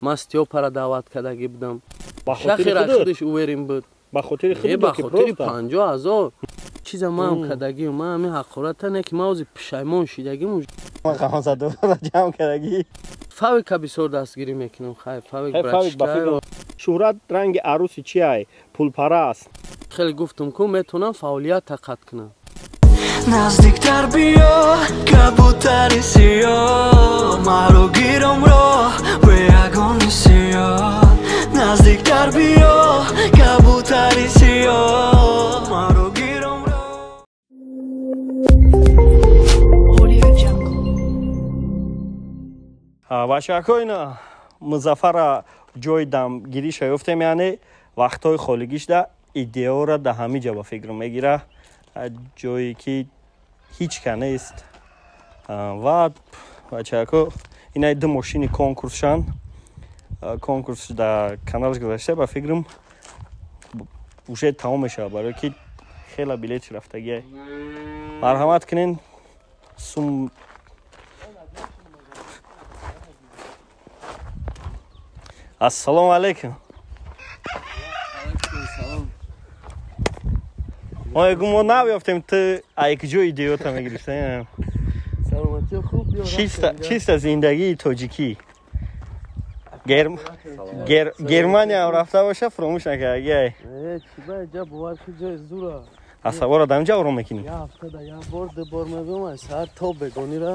Ман Стёпара даъват кардагӣ будам. Шахира худаш уверен буд. Ба хотири худ, ба хотири 50,000 чиза ман кардагӣ, ман ҳамин ҳақората не ки ман ози пушаймон шидагим. Ман қамазадора ҷамъ кардагӣ. Фавика бисёр дастгирӣ мекунам. Хай, Фавик братишка. Шӯҳрат ранги арӯси чи ай? Пулпараст. Хеле гуфтум ку метавонам фаъолият қатъ кунам. Наздиктар биё, кабутари сиёҳ, маро гиром роҳ бе ягони сиёҳ. Наздиктар биё, кабутари сиёҳ, маро гиром роҳ. Бачаҳо, ина Музаффара ҷои дамгириша ёфтем, яъне вақтҳои холигишда идеора да ҳамин ҷа ба фикр мегира, ҷое ки ҳеҷ ка нест. Ва бачаҳо, инай ду мошини конкурсшан, конкурс дар каналш гузашта, ба фикрам уже тамом мешавад, барое ки хела билетш рафтагиай. Марҳамат кунен сум. Ассалому алайкум. Мо егу мо наёфтем, ту айкҷо идеота мегирифта. Саломатӣ хуб. Чиста зиндагии тоҷикӣ. Германия рафта боша, фуромӯш накарда. Асабора дар инҷа ором мекунӣ? Як ҳафтада як бор, ду бор мебиём, саҳар то бегонира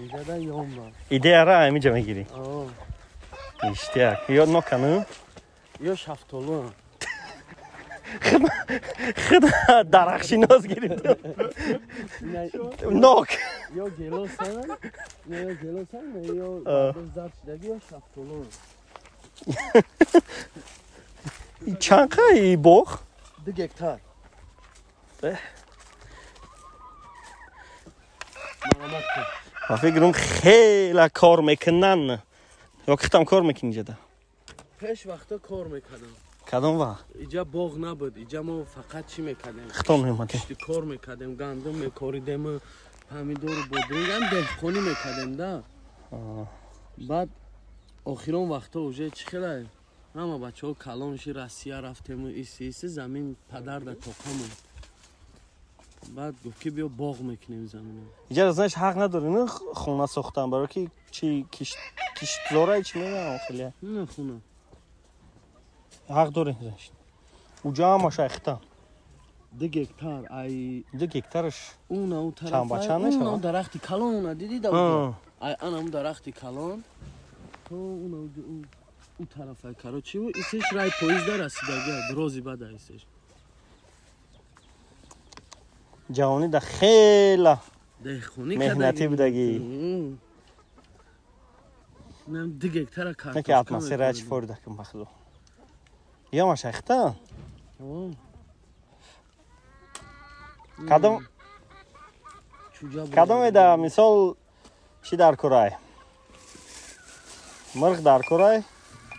инҷада ёмба. Идеяра ҳаминҷа мегирӣ? Иштияк. Ё нокану? Ё шафтолу. Худ дарахтшинос гирифт. Нок. Ё гелосан, ё гелосан, ё зард шидаги, ё шафтолу. Чанд қай боғ? 2 гектар. Ба фикрам хела кор мекунанд. Ё хитам кор мекунӣ ҷада? Пеш вақта кор мекардам. Кадом вақт? Иҷа боғ набуд, иҷа мо фақат чӣ мекардем? Хитон меомадем. Кор мекардем, гандум мекоридем, помидору бодринг, ҳам деҳқонӣ мекардем да. Баъд охирон вақто уже чӣ хелай? Ҳама бачаҳо калон ши, Россия рафтему, иси иси замин падарда тоқамон. Баъд гуфт ки биё боғ мекунем замина. Иҷа знаеш ҳақ надорӣ не хона сохтан, барои ки чи киштзора чи мегӯям хеле. Не хона. Ҳақ дорӣ знаеш. Уҷа ҳамаш айхта. 2 гектар ай 2 гектараш уна у тараф. Чанд ба чанд мешавад? Уна дарахти калон уна дидӣ да уҷа. Ай анам дарахти калон то уна у тараф ай короче исеш рай поезда расидаги рози бад исеш. Ҷавонӣ да хела меҳнатӣ будагӣ. Нам 2 гектара картошка. Не ки атмосфера чӣ форида кун бахудо. Ёмаш айхта? Кадом кадом мисол чӣ дар корай? Мирғ дар корай,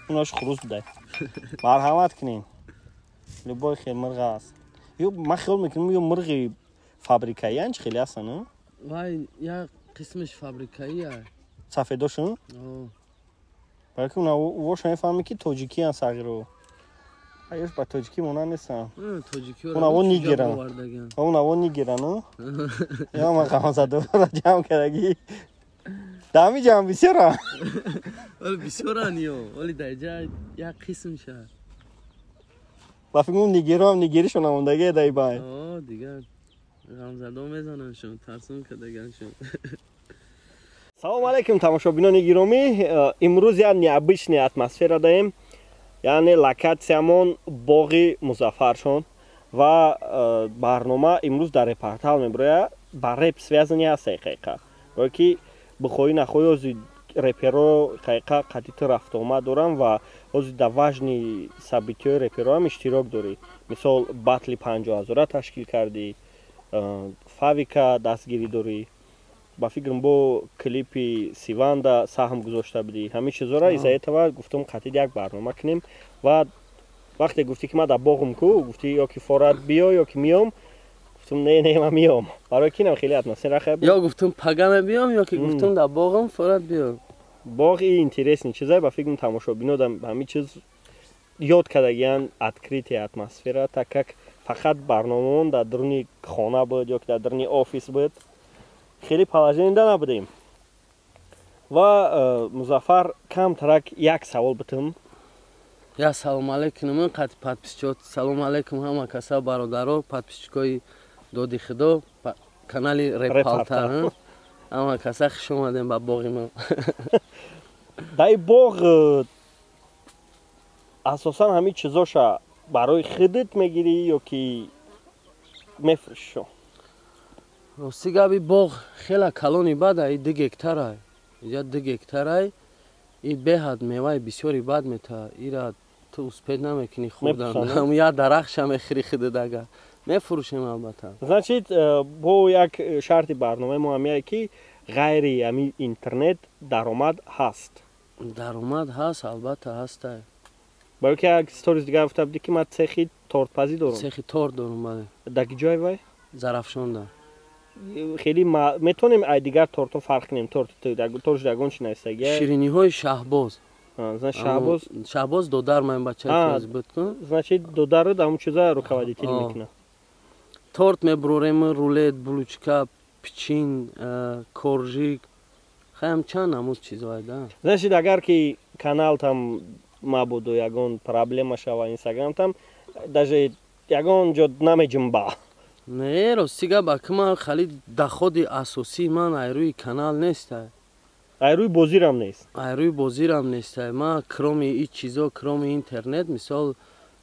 унош хурӯс будай. Марҳамат кунин. Любой хел мирғ аст. Ё ман хиёл мекунам ё мирғи фабрикаи анч хеле ҳастан, Вай як қисмиш фабрикаи. Сафедошун? Барои ки воша мефаҳмӣ ки тоҷикиян сағиро. Аюш ба тоҷикӣ монанд нестам. Унаво нигеран. Унаво нигеран, ё ман қамазадора ҷамъ кардагӣ. Дар ҳамин ҷамъ бисёрам. Оли бисёран ё, оли дар ҷа як қисм ша. Ба фикрам нигероам нигеришон намондагӣ дар бай. О, дигар ғамзадо мезананшон, тарсон кардаганшон. Салом алейкум тамошобинони гиромӣ. Имрӯз як необычная атмосфера даем. Яъне локатсиямон боғи Музаффаршон ва барнома имрӯз дар репортал мебирояд. Ба реп связани ҳаст ҳақиқа. Барое ки бихоҳӣ нахоҳӣ ози реперо ҳақиқа қатъи ту рафтуомад дорам ва ози дар важни событиҳои репероам иштирок дорӣ. Мисол батли 50,000 ташкил кардӣ, Фавика дастгирӣ дорӣ. Ба фикрам бо клипи Сиванда саҳм гузошта будӣ. Ҳамин чизора из-за этого гуфтам қатъи як барнома кунем ва вақте гуфтӣ ки ман дар боғум ку, гуфтӣ ё ки форат биё ё ки миём. Гуфтам не, не, ман миём. Барои ки инам хеле атмосфера хеле Ё гуфтам пага мебиём, ё ки гуфтам дар боғум форат биё. Боғ и интересный чизай, ба фикрам, тамошобино ҳамин чиз ёд кардагиян, открытая атмосфера, так как фақат барномаон дар дуруни хона буд ё ки дар дуруни офис буд, хеле положение да набудем. Ва Музаффар, камтарак як савол битум. Я салом алейкум, ман қати подписчик. Салом алейкум ҳама каса, бародаро, подписчикои доди худо, канали Репалтар. Ҳама каса хуш омадем ба боғи мо. Дар ин боғ асосан ҳамин чизоша барои худат мегирӣ ё ки мефурӯшишо? Рости габи, боғ хела калони бад, ай 2 гектарай. Иҷа 2 гектарай, и беҳад меваи бисёри бад мета. Ира ту успеть намекунӣ хӯрдан, я дарахтша мехӯри худат. Агар мефурӯшем, албатта. Значит, бо як шарти барномаи мо ҳамяе, ки ғайри ҳами интернет даромад ҳаст. Даромад ҳаст, албатта, ҳастай. Барои ки як сторис дигар гуфта будӣ, ки ман цехи тортпазӣ дорам. Цехи торт дорам, бале. Дар ки ҷой вай? Зарафшонда. Хеле метавонем ай дигар тортҳо фарқ кунем? Торт ягон чи навистагия? Шириниҳои Шаҳбоз. Шаҳбоз. Шаҳбоз додар ман бача буд. Значит, додару ҳамун чиза руководитель мекунад. Торт мебурорем, рулет, булочка, пичин, коржик, хаям чанд намуд чизҳое да. Значит, агар ки канал там мабуду, ягон проблема шава, инстаграм там даже ягон ҷо намеҷумба? Не, рости гап, аки ман хали доходи асосии ман айрӯи канал неста. Айрӯи бозирам нест? Айрӯи бозирам неста. Ман кроме и чизо, кроме интернет, мисол,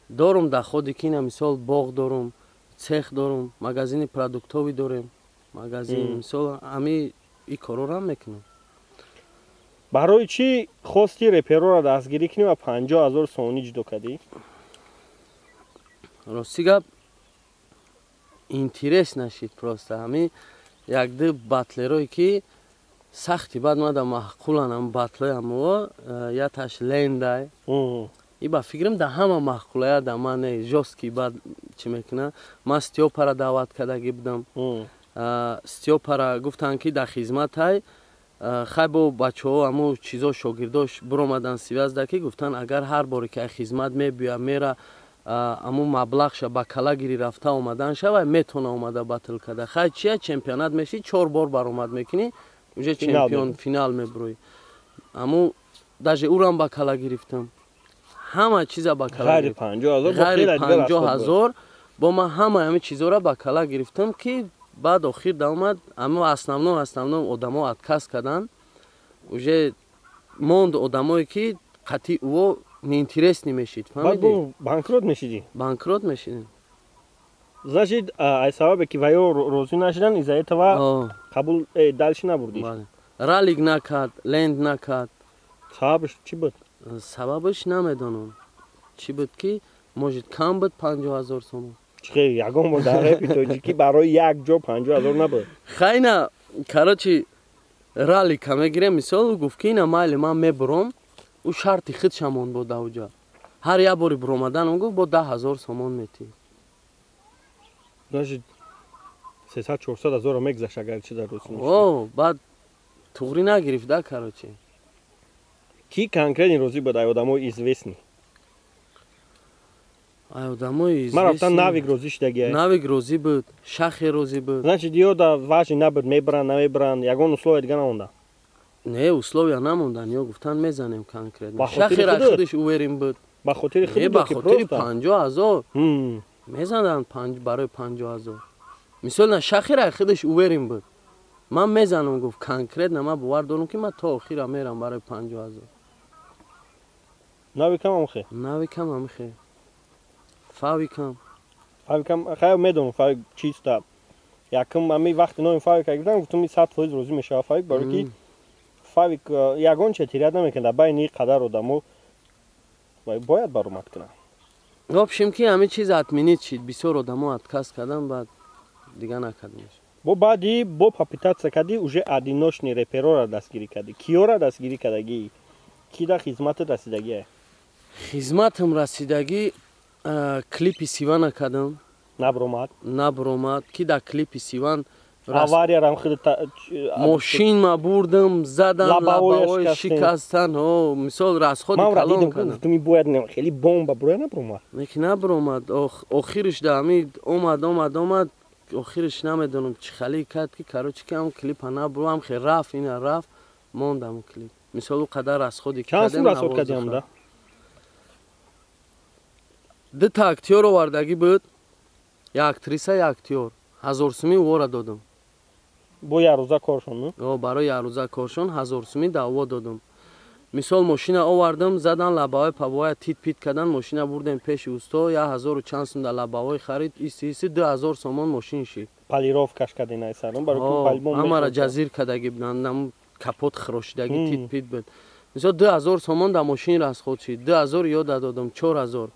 дорум доходи, ки ина, мисол, боғ дорум, цех дорум, магазини продуктовӣ дорем, магазин, мисол, ами и корорам мекунам. Барои чӣ хости репероро дастгирӣ кунӣ ва 50 000 сомонӣ ҷудо кардӣ? Рости гап, интерес нашид просто. Ҳами якду батлерое, ки сахти бад мада маъқулан, ам батлои ҳамоо, яташ лендай и ба фикрам да ҳама маъқулая, да ман не, жёсткий бад чӣ мекуна. Ман Стёпара даъват кардагӣ будам. Стёпара гуфтанд, ки дар хизматай. Хай, бо бачаҳо, ҳамо чизо, шогирдош биромадан связь да, ки гуфтанд, агар ҳар боре ки ай хизмат мебиёя, мера, аму маблағша ба кала гири рафта омадан шава, метона омада батл карда. Хай, чия, чемпионат мешӣ, чор бор баромад мекунӣ, уже чемпион, финал мебурӯӣ. Аму даже урам ба кала гирифтам, ҳама чиза ба кала. Ғайри 50 000 бо ман ҳама ҳами чизора ба кала гирифтам, ки баъд охир даомад, ама основном одамо отказ карданд. Уже монд одамое, ки қатъи ӯо неинтересный мешид. Фаҳмидӣ? Банкрот мешидӣ. Банкрот мешидем. Значит, ай сабабе ки ваё розӣ нашидан, из-за этого қабул дальше набурдӣ. Ралик накард, ленд накард. Сабабаш чӣ буд? Сабабаш намедонам чӣ буд, ки может, кам буд 50 000 сомон. Чихе, ягон бор дар репи тоҷикӣ барои як ҷо 50 000 набуд. Хайна, короче, ралика мегирем, мисол, гуфт, ки ина майли, ман мебуром. Ӯ шарти худша монд бо давҷа: ҳар як бори буромаданам, гуфт, бо 10 000 сомон метӣ. Значит, сесад чорсад ҳазорро мегузашт, агар чи дар рӯз. О, баъд туғрӣ нагирифт да, короче. Ки конкретно розӣ буд ай одамои известный? Ай одамои? Ман рафтан, Навик розӣ шудагия. Навик розӣ буд, Шахе розӣ буд. Значит, ё да важный набуд, мебаранд, намебаранд, ягон условия дига намонда? Не, условия намондан, ё гуфтан, мезанем конкретно. Шахера худаш уверен буд. Ба хотири худ? Ба хотири 50 000 мезананд, барои 50 000, мисол, на, Шахера худаш уверен буд, ман мезанам, гуфт, конкретно ман бовар дорам, ки ман то охира мерам барои 50 000. Навикам амхе? Навикам амхе, Фавикам. Фавикам хай медонам, Фавик чиста. Якум ами вақти номи Фавика гирифтам, гуфтам, 100% розӣ мешава Фавик, барои ки Фавик ягон че терять намекунад, дар байни қадар одамо бояд баромад кунад. В общем, ки ҳамин чиз отменить шид, бисёр одамо отказ кардан, баъд дига накардем. Бо баъди бо попытаться кардӣ, уже одиночный реперора дастгирӣ кардӣ. Киёра дастгирӣ кардагӣ? Ки да хизматат расидагие? Хизматам расидагӣ, клипи Сивана кардам. Набромад. Набромад, ки дар клипи Сиван Авария худ мошин ма бурдам, задан, лабаҳои шикастан. О, мисол расходи калон кардам. Гуфтам бояд хеле бомба буроя, набуромад. Неки набуромад. Охириш да ҳами омад, омад, омад. Охириш намедонам чӣ хали кард ки, короче, ки ҳам клипа набурам, хе рафт, ина рафт, мондам клип. Мисол ӯ қадар расходи кардем. Чанд сум расход кардиам да? Дута актёр овардагӣ буд, як актриса, як актёр. 1000 сумӣ вора додам. Бо ярӯза коршон? О, барои ярӯза коршон 1000 сумӣ даъво додам. Мисол мошина овардам, задан лабаҳои пабоя тит пит кардан, мошина бурдем пеши усто, 1000 чанд сум да лабаҳои харид, иси иси 2000 сомон мошин шид. Полировкаш кардин айсарон барои ҳамара ҷазир кардагӣ буданд, капот хирошидагӣ тит пит буд. Мисол 2000 сомон да мошин расход шид, 2000 ёда додам, 4000.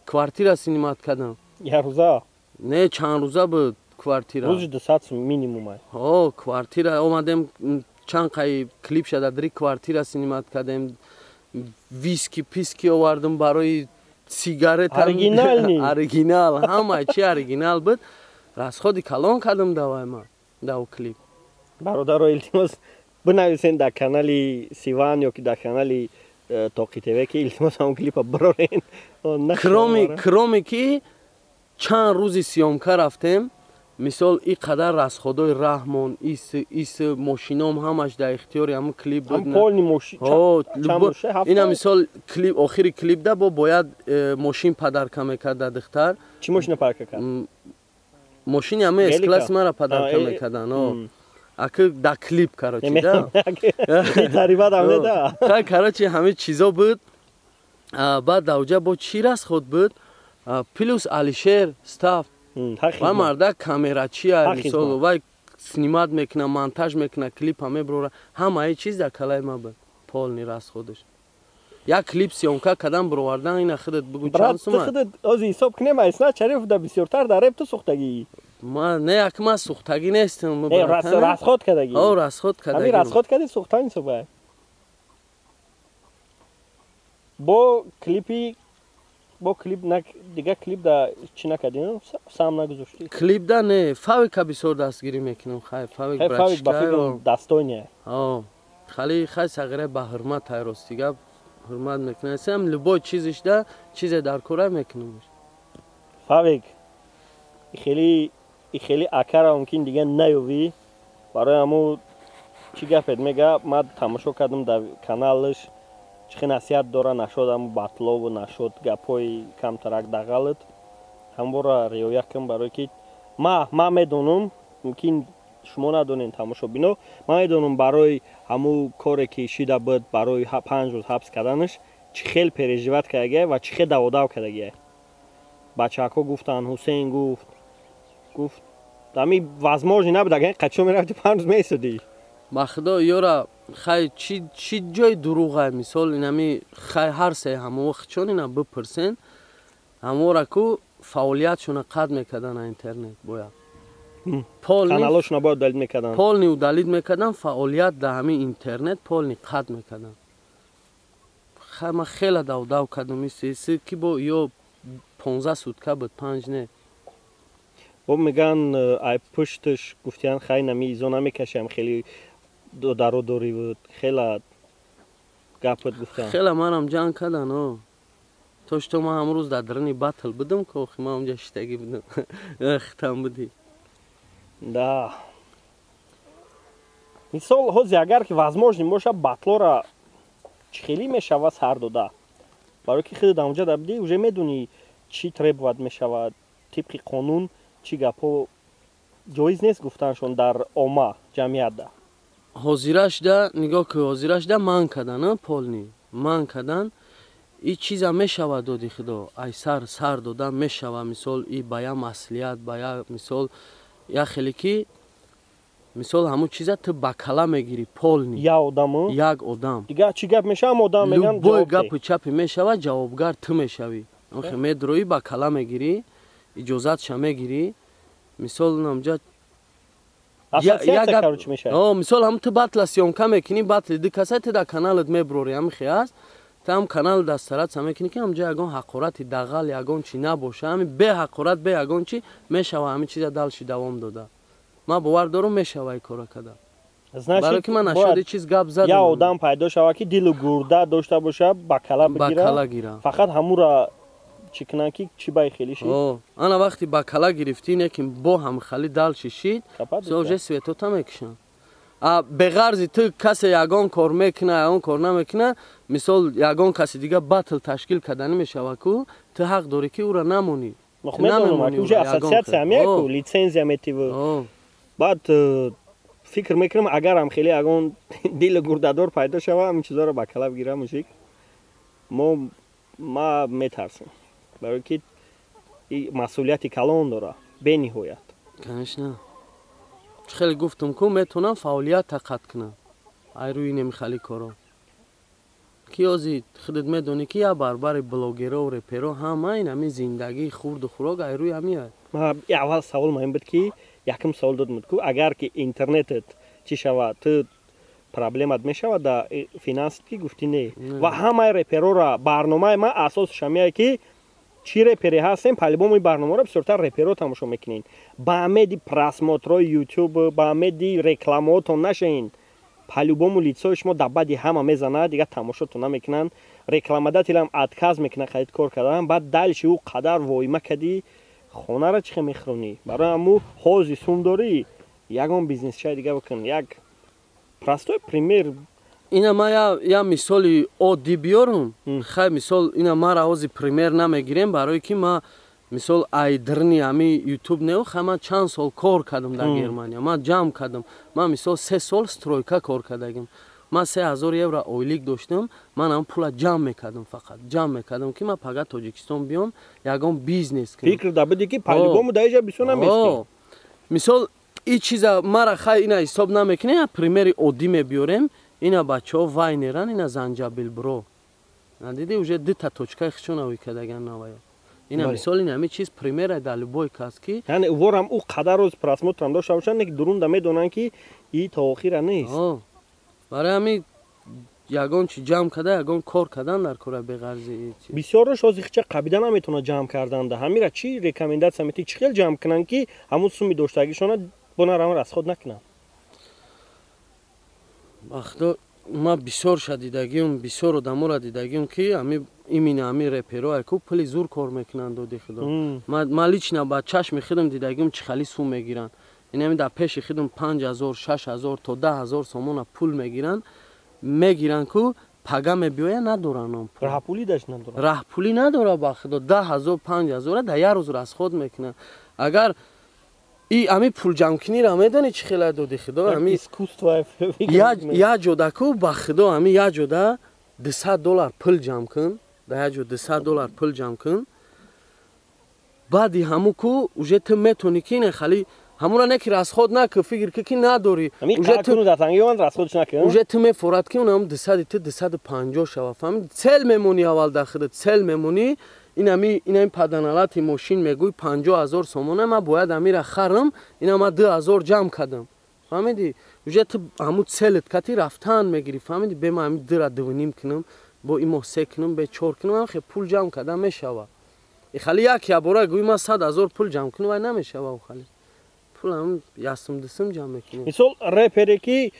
Квартира снимать кардам. Ярӯза? Не, чанд рӯза буд квартира. Рӯзи 200 сум минимум ай. О, квартира омадем, чанд қай клип шада дри квартира снимать кардем, виски писки овардам барои сигарет. Оригинальный. Оригинал, ҳама чи оригинал буд. Расходи калон кардам давай ма, дав клип. Бародаро, илтимос бинависен дар канали Сиван ё ки дар канали Тоқи ТВ ки илтимос ҳамон клипа бирорен. Кроме ки чанд рӯзи съёмка рафтем, мисол и қадар расходои раҳмон, ис мошином ҳамаш дар ихтиёри ҳамн клип буд. Ина мисол клип, охири клип да бо бояд мошин падарка мекард да духтар. Чӣ мошина падарка кард? Мошини ҳама С-класс мара падарка мекардан. Аки да клип, короче, да. Хай, короче, ҳами чизо буд. Баъд давҷа бо чӣ расход буд? Плюс Алишер стаф ва мардак камерачия, мисол вай снимать мекуна, монтаж мекуна, клипа меброра, ҳамаи чиз дар калаи ма буд, полный расходаш. Як клип съёмка кадан бировардан, ина худат бугу чанд сума. Брат, худат ози ҳисоб кунем, айсна Шариф да бисёртар дар реп ту сӯхтагӣ. Ма не, як ма сӯхтагӣ нестам. Расход кардагӣ. О, расход кардагӣ. Ҳами расход кардӣ, сӯхтан ҳисоб. Бо клипи бо клип дига клип да чӣ накардӣ? Сам нагузоштӣ? Клип да не, Фавика бисёр дастгирӣ мекунам. Хай, Фавик братчика. Фавик дастойне. О, хали хай сағира ба ҳурмат ай рости гап ҳурмат мекунам. Сам любой чизиш да чизе дар кора мекунам. Фавик хеле хеле акара мумкин дига наёвӣ. Барои ҳаму чӣ гапет мега, ман тамошо кардам дар каналаш, чӣ насиҳат дора нашод ҳаму батлову нашод гапҳои камтарак дағалат, ҳамвора риоя кун, барое ки ма медонам, мумкин шумо надонед тамошобино, ман медонам барои ҳаму коре ки шида буд, барои 5 рӯз ҳабс карданаш чӣ хел переживать кардагия ва чӣ хел даводав кардагия. Бачаҳако гуфтанд, Ҳусейн гуфт ами возможно набуд, агар қачо мерафти 5 рӯз меистодӣ. Ба худо ёра хай чӣ ҷои дурӯғай, мисол инами хай ҳар се ҳамо вақт чон ина бипурсен, ҳамора ку фаъолиятшона қатъ мекардан на интернет бояд. Каналошона бояд удалить мекардан. Полный удалить мекардан, фаъолият дар ҳамин интернет полный қатъ мекардан. Хай ман хеле давдав кардам, иси ки бо ё 15 сутка буд, 5 не. Бо меган ай пушташ гуфтиян хай нами изо намекашам, хеле даро дорӣ буд, хела гапат гуфтан. Хела манам ҷанг кардан, о. То что ман ҳамрӯз дар даруни батл будам, ки охи ман онҷа шиштагӣ будам. Хитам будӣ. Да. Мисол, ҳози агар ки возможно боша батлора чӣ хеле мешава сар дода. Барои ки худат онҷа дар будӣ, уже медонӣ чӣ требовать мешавад, тибқи қонун чӣ гапҳо ҷоиз нест гуфтаншон дар омма ҷамъиятда. Ҳозирашда нигоҳ кун, ҳозирашда ман кардан, полный ман кардан, и чиза мешава доди худо, ай сар дода мешава, мисол и ба я маслиҳат, ба я мисол я хеле ки мисол ҳамун чиза ту ба кала мегирӣ полный. Я одаму? Як одам. Дига чӣ гап мешава, одам мегам ҷавоб. Любой гапу чапи мешава, ҷавобгар ту мешавӣ. Охе медроӣ ба кала мегирӣ, иҷозатша мегирӣ. Мисол намҷа ассоциация короче мешавад. О, мисол ҳам ту батла съёмка мекунӣ, батли ду каса ту дар каналат меброрӣ, ҳам хе аст. Ту ҳам канал дар стараться мекунӣ ки ҳамҷа ягон ҳақорати дағал, ягон чи набоша, ҳами бе ҳақорат, бе ягон чи мешава, ҳамин чиза дальше давом дода. Ман бовар дорам, мешава ин кора карда. Барои ки ман нашуди чиз гап задам. Я одам пайдо шава, ки дилу гурда дошта боша, ба кала бигира, фақат ҳамура чӣ кунанд, ки чӣ бай хелӣ шид. Ана вақти ба кала гирифтӣ, не ки бо ҳам хали дальше шид, уже светота мекушанд. Беғарзи ту касе ягон кор мекуна, ягон кор намекуна, мисол, ягон каси дига батл ташкил карданӣ мешава ку, ту ҳақ дорӣ, ки ӯра намонӣ. Уже ассотсиатсия меку, лицензия метиву. Баъд э, фикр мекунам, агарам хеле ягон дили гурдадор пайдо шава, ҳамин чизоро ба кала бигира, мужик. Мо ма метарсем, барое ки масъулияти калон дора бениҳоят. Конечно, хеле гуфтум ку, метавонам фаъолията қатъ кунам ай рӯи немихали коро, ки ози худат медонӣ, ки я барбари блогеро, реперо, ҳама ин ҳамин зиндагии хурду хӯрок ай рӯи ҳамин. Аввал савол муҳим буд, ки якум савол додмуд ку: агар ки интернетет чӣ шавад, ту проблемат мешавад да финансит? Ки гуфтӣ, не. Ва ҳамаи реперора барномаи ман асосаш ҳамияе, ки чӣ репере ҳастем, по-любому барномаро бисёртар реперо тамошо мекунед. Ба амеди просмотрҳои Ютуб, ба амеди рекламаотон нашаин. По-любому лицои шумо дар баъди ҳама мезанад, дигар тамошотон намекунанд, рекламодателам отказ мекунад харид кор кардан. Баъд дальше ӯ қадар воима кадӣ, хонара чӣ хел мехӯронӣ? Барои ҳаму ҳози сум дорӣ, ягон бизнесчаи дига бикун. Як простой пример. Ина ма я мисоли оддӣ биёрум. Хай, мисол, ина мара ҳози пример намегирем, барое ки ма, мисол, айдрни ҳами Ютуб неу. Хай, ман чанд сол кор кардам дар Германия, ман ҷамъ кардам. Ман, мисол, 3 сол стройка кор кардагим, ман 3000 евро ойлик доштам. Ман ҳам пула ҷамъ мекардам, фақат ҷамъ мекардам, ки ман пага Тоҷикистон биём, ягон бизнес кунам. Фикр да буди, ки по-любому даиҷа бисёр намести. Мисол, и чиза мара, хай, ина ҳисоб намекунем, я примери оддӣ мебиёрем. Ина бачаҳо вайнеран, ина Занҷабил Бро надиди, уже дута точкаи хичона ӯй кардаган навая. Ина, мисол, ин ҳамин чиз примера дар любой кас, ки Яъне ворам ӯ қадар рӯз просмотрам дошта бошанд, ки дурунда медонанд, ки и то охира нест. Барои ҳамин ягон чи ҷамъ карда, ягон кор кардан дар кора, беғарзи. Бисёраш ҳозир хича қабида наметавонад ҷамъ карданда. Ҳамира чӣ рекомендация метиҳӣ, чӣ хел ҷамъ кунанд, ки ҳамун суми доштагишона бонарама расход накунанд? Вақто ман бисёрша дидагиум, бисёр одаморо дидагиум, ки ами имина ами реперо айку пули зур кор мекунанд, доди худо. Ман лично ба чашми худам дидагиум, чӣ хали сум мегиранд. Инами дар пеши худам 5000, 6000 то 10 000 сомона пул мегиранд ку, пага мебиёя, надоранд он пул. Раҳпулӣ даш надорад. Раҳпулӣ надора, ба худо. 10 000, 5000-а дар як рӯз расход мекунанд. Агар и ами пулҷамкуниро медонӣ, чӣ хела, доди худо, ами искусство. Як ҷода ку, ба худо, ами як ҷода 200 доллар пул ҷамъ кун, дар як ҷо 200 доллар пул ҷамъ кун, баъди ҳаму ку уже ту метонӣ, ки не хали ҳамура не ки расход наку, фикр ки ки надорӣ. Уже ту мефорад, ки унам дусади ту 250 шава, фаҳмиди? Цель мемонӣ аввал дар худат, цель мемонӣ. Инами паданалати мошин мегӯй, 50 000 сомона, ман бояд амира харам, ина ман 2000 ҷамъ кардам, фаҳмиди? Уже ту ҳаму целит кати рафтан мегирӣ, фаҳмиди? Бе ман ами дура дувним кунам, бо ин моҳ се кунам, бе чор кунам, ам хе пул ҷамъ кардан мешава. Хали як ябора гӯй, ман 100 000 пул ҷамъ кунам, вай намешава. Хали пул ҳам ясум дусум ҷамъ мекунем. Мисол, репере ки,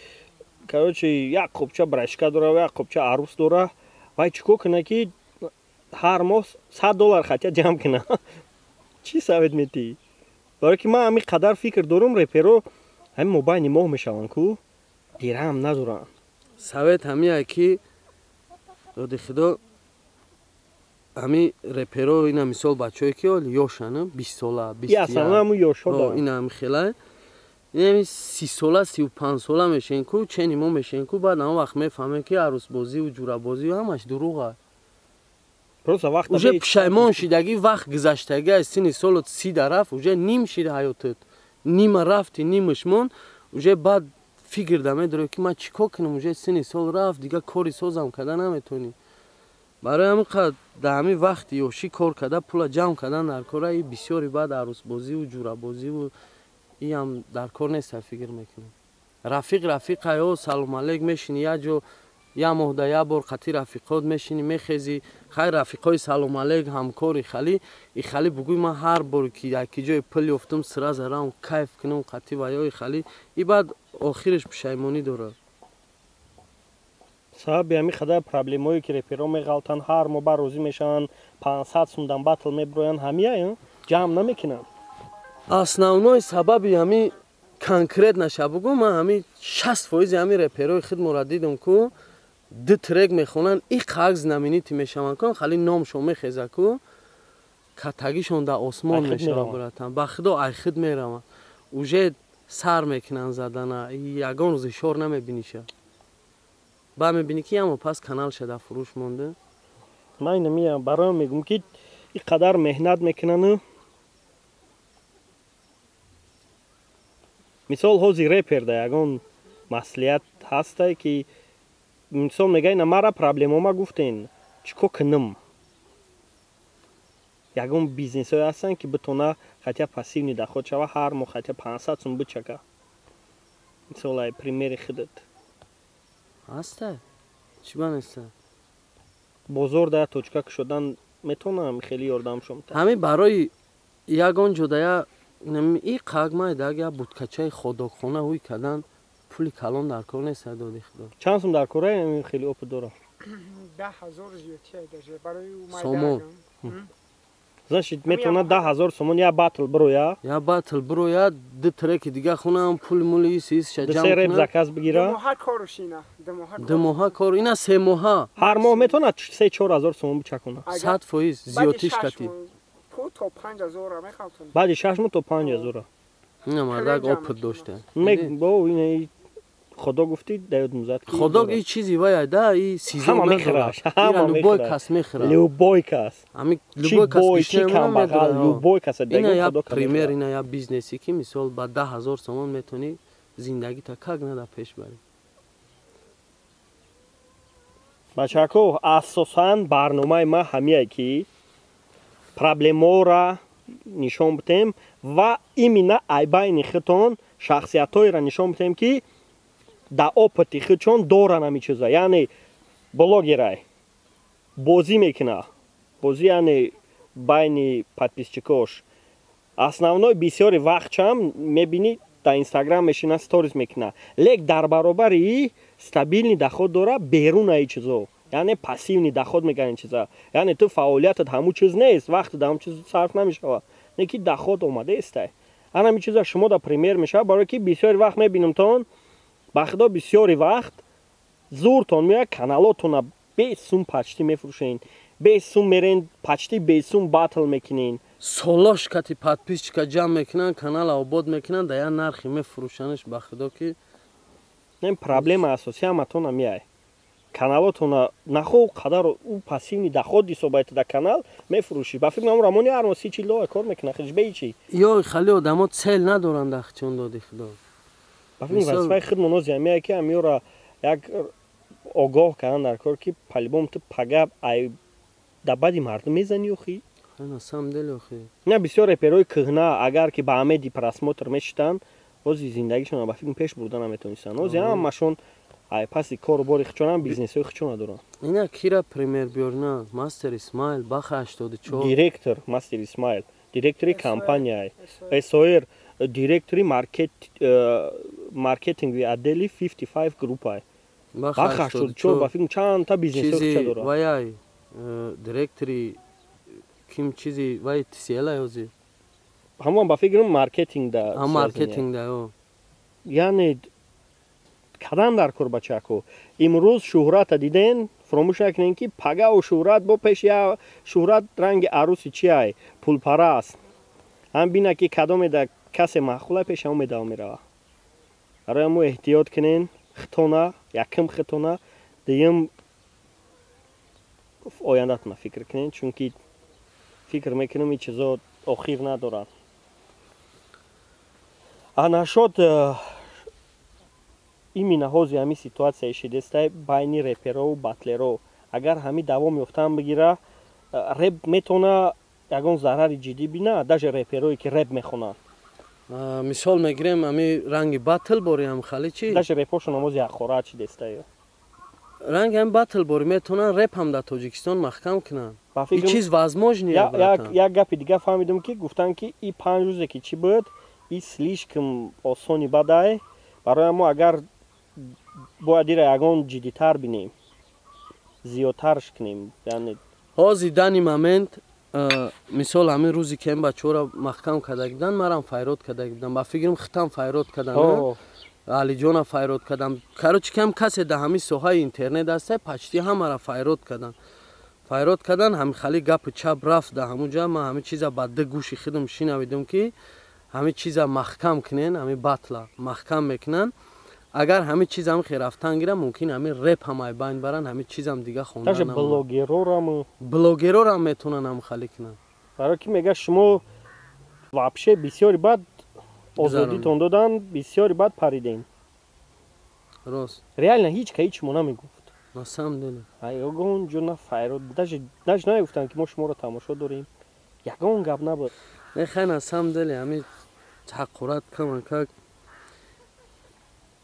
короче, як қопча брашка дора, як қопча арӯс дора, вай чӣ кор куна, ки ҳар моҳ 100 доллар хатя ҷамъ куна? Чӣ совет метиҳӣ? Барое ки ман ҳамин қадар фикр дорум, реперо ҳамин мобайни моҳ мешаванд ку, дирам надоранд. Совет ҳамияе, ки, доди худо, ҳами реперо, ина мисол, бачаое ки оли ёшан, 20 сола, ина ҳами хела, инами 30 сола, 35 сола мешен ку, чени мо мешен ку, баъд ҳамон вақт мефаҳмем, ки арӯсбозиву ҷурабозию ҳамаш дурӯға. Уже пушаймон шидагӣ, вақт гузаштагӣ, аз синни солот 30 да рафт, уже ним шида ҳаётат, нима рафти, нимаш монд. Уже баъд фикр да медорӣ, ки ман чӣ кор кунам, уже синни сол рафт, дигар кори созам карда наметонӣ. Барои ҳамин қадр дар ҳамин вақти ёшӣ кор карда, пула ҷамъ кардан дар кора. И бисёри баъд арӯсбозиву ҷурабозиву иам дар кор неста, фикр мекунам. Рафиқ рафиқаё, салом алейк, мешини як ҷо. Я моҳ да я бор қати рафиқот мешинӣ, мехезӣ, хай рафиқои салом алейк, ҳамкори хали, и хали бугӯй ман ҳар бор ки яки ҷои пул ёфтум, сразу рам кайф кунам қати ва ёи хали, и баъд охираш пушаймонӣ дорад. Сабаби ҳамин қадар проблемое ки реперо меғалтанд, ҳар моҳ бар розӣ мешаванд, 500 сумдан батл мебироянд, ҳамия ҷамъ намекунанд. Основной сабаби ҳамин конкретно шабугӯ, ман ҳамин 60% ҳамин реперои худмора дидам ку ду трек мехонанд, и қак знаменитый мешаванд ку, хали номшон мехеза ку, катагишон дар осмон мешавад, братан. Ба худо айхид мераванд. Уже сар мекунанд задана, ягон рӯз ишор намебиниша. Ба мебинӣ ки ямо пас каналша дар фурӯш монда. Ман инамия бароям мегӯм ки и қадар меҳнат мекунану мисол ҳозир репер да ягон маслиҳат ҳастай ки мисол мега ина мара проблемома гуфтен, чӣ кор кунам? Ягон бизнесҳое ҳастанд ки битона хотя пассивный доход шава, ҳар моҳ хотя 500 сум бичака. Мисол ай примери худат. Ҳаста? Чӣ ба неста? Бозор да точка кушодан метавонам хеле ёрдам шом. Ҳамин барои ягон ҷодая и қагмай даг я буткачаи ходокхона ҳуй кардан пули калон дар кор нест, доди худо. Чанд сум дар кора ин хеле опыт дора? 10,000 зиёдтия даже барои сомон. Значит, метавонад 10,000 сомон я батл бироя? Я батл бироя, ду треки дига хунам, пул мули ис ис ша ҷамъ кунам. Ду реп заказ бигира? Ду моҳа корш ина, ду моҳа кор, ина 3 моҳа. Ҳар моҳ метавонад 3-4 ҳазор сомон бичаконад. 100% зиёдтиш кати. То 5,000 мехалтон. Баъди 6 моҳ то 5,000. Ина мардак опыт дошта. Бо ина Худо гуфти даёд музад ки Худо и чизи вай да и сезон ҳама мехӯрад, ҳама любой кас мехӯрад. Любой кас. Ами любой кас чи камбағал, любой кас ина я пример, ина я бизнеси ки мисол ба 10,000 сомон метавонӣ зиндагита как нада пеш барӣ. Бачако, асосан барномаи ма ҳамияе ки проблемора нишон битем ва именно ай байни худтон шахсиятҳоеро нишон битем ки да опыти худшон доранд ҳамин чиза. Яъне блогерай бозӣ мекуна, бозӣ яъне байни подписчикош. Основной бисёри вақтчам мебинӣ дар Инстаграм мешина, сторис мекуна, лек дар баробари стабильный доход дора берун аи чизо, яъне пассивный доход мегӯянд ин чиза. Яъне ту фаъолиятат ҳамун чиз нест, вақти дар ҳамун чиз сарф намешавад, не ки доход омадаестай. Ана ҳамин чиза шумо да пример мешавад, барое ки бисёри вақт мебинам тон, ба худо бисёри вақт зуртон меояд, каналотона бесум почти мефурӯшен, бесум мерен, почти бесум батл мекунен. Солош кати подписчика ҷамъ мекунанд, канала обод мекунанд, да я нархи мефурӯшанаш ба худо ки ин проблема асосӣ ҳаматон ҳамияй. Каналотона нахо қадар ӯ пассивный доход ҳисобайта да канал мефурӯшӣ. Ба фикр ман рамони ҳар моҳ 30-40 доллар кор мекунад, хелиш беҳичи. Ё хали одамо цел надоранд ахчон доди худо. Ба фикр вазифаи худмон ози ҳамияе ки ҳамиёра як огоҳ кардан дар кор ки по-любому ту пага ай да баъди мардум мезанӣ охи. На самом деле охи. На бисёр реперои кӯҳна агар ки ба амеди просмотр мешитанд, ози зиндагишон ба фикр пеш бурда наметавонистанд. Ози ҳамашон ай паси кору бори хичонам, бизнесҳои хичона доранд. Ина кира пример биёрна, Мастер Исмаил, Баха 84. Директор Мастер Исмаил, директори компанияй, СОР, директори маркетинги отдели 55 группай. Баха 84 ба фикр чанд та бизнесҳои хича дорад. Ваяй, директори ким чизи вай тсела ёзи. Ҳамон ба фикрам маркетинг да. Ҳам маркетинг да, ё. Яъне кадан дар кор бачако. Имрӯз шӯҳрата диден, фуромӯш накунен ки пагау шӯҳрат бо пеш я шӯҳрат ранги аруси чиай, пулпараст. Ҳам бина ки кадоме да касе маъқула пеш ҳамон медавом мерава. Барои ҳамо эҳтиёт кунен, хитона, якм хитона, дуюм ояндатона фикр кунен, чунки фикр мекунам ин чизо охир надоранд. Анашод именно ҳозир ҳамин ситуатсияи шидестай байни реперову батлеро. Агар ҳамин давом ёфтан бигира, реп метавона ягон зарари ҷиддӣ бина, даже реперое ки реп мехонанд. Мисол мегирем ҳамин ранги батл бори ҳам хали чи? Даже репошон ҳамози ҳақорат шидестай. Ранг ҳам батл бори метавонанд реп ҳам дар Тоҷикистон маҳкам кунанд. Ин чиз возможно. Як гапи дига фаҳмидам, ки гуфтанд, ки и 5 рӯзе ки чӣ буд, и слишком осони бадай. Барои мо агар бояд ира ягон ҷиддитар бинем, зиёдтарш кунем. Яъне ҳозир дани момент, мисол ҳамин рӯзе ки ин бачаҳоро маҳкам карда буданд, марам файрод карда будам. Ба фикрам хитам файрод кардам, Алиҷона файрод кардам. Короче, кам касе дар ҳамин соҳаи интернет аста, почти ҳамаро файрод карданд. Файрод кардан, ҳамин хали гапи чап рафт дар ҳамун ҷа. Ман ҳамин чиза ба ду гӯши худам шинавидам, ки ҳамин чиза маҳкам кунен, ҳамин батла маҳкам мекунанд. Агар ҳамин чизам хе рафтан гирам, мумкин ҳамин реп ҳам айбайн баранд, ҳамин чизам дига хондан. Даже блогерорам блогерорам метавонанд ҳам хали кунанд. Барои ки мега шумо вообще бисёри бад озодитон додан, бисёри бад паридем. Рост. Реально ҳеҷ ка ҳеҷ мо намегуфт. На самом деле. Ягон ҷо на файрод, даже нагуфтанд, ки мо шуморо тамошо дорем. Ягон гап набуд. Не, хай, на самом деле ҳамин ҳақорат каман как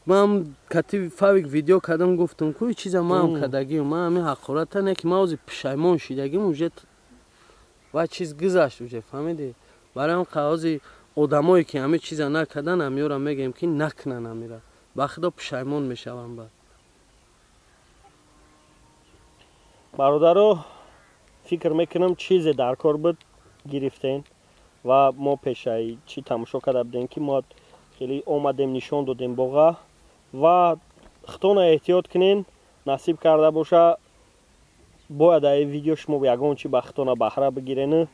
ман кати фавик видео кардам, гуфтам, ку чиза ман кардагим, ман ҳамин ҳақората не, ки ман ҳозир пушаймон шидагим, уже ва чиз гузашт уже, фаҳмидӣ? Барои ҳам ҳозир одамое ки ҳамин чиза накардан, ҳамиёра мегӯем, ки накунанд ҳамира. Ба худо пушаймон мешавам баъд. Бародаро, фикр мекунам, чизе дар кор буд, гирифтен ва мо пешаи чӣ тамошо карда будем, ки мо хеле омадем, нишон додем боға ва хитона эҳтиёт кунен. Насиб карда боша, бояд ай видео шумо ягон чи ба хитона баҳра бигирен,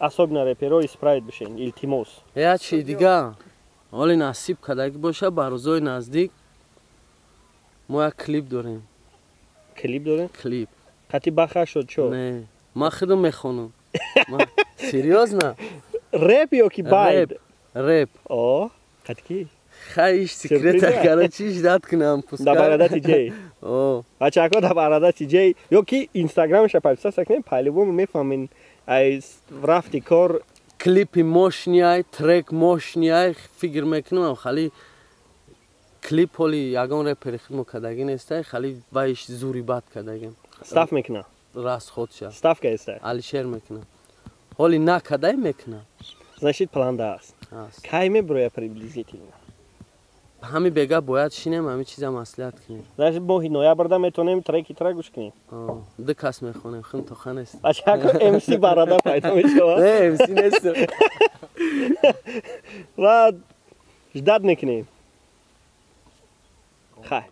особенно реперо исправить бишен, илтимос. Як чи дига, ҳоли насиб кардаги боша, ба рӯзои наздик мо як клип дорем. Клип дорем? Клип. Қати баха шуд чо? Не, ман худам мехонам. Серьёзно? Реп ё ки байд? Реп. О, қати ки? Хай, иш секрета, короче, ждать кунам, пускай. Да барада тиҷей. О. Бачако, да барада тиҷей. Ё ки инстаграмаша подписаться кунем, по-любому мефаҳмин ай рафти кор. Клипи мощный, трек мощный, фикр мекунам, хали клип ҳоли ягон репери хидмо кардагӣ нестай, хали вайш зури бад кардагим. Став мекуна? Расходша. Ставка еста? Алишер мекуна. Ҳоли накардай мекуна. Значит, план да аст. Кай меброя приблизительно? Ҳами бега бояд шинем, ҳами чиза маслиҳат кунем. Значит, моҳи ноябрда метавонем треки тра гӯш кунем. Ду кас мехонем, хун тоха нест. Бачако, МС барада пайдо мешавад. Не, МС нест. Ва ждать мекунем. Хай.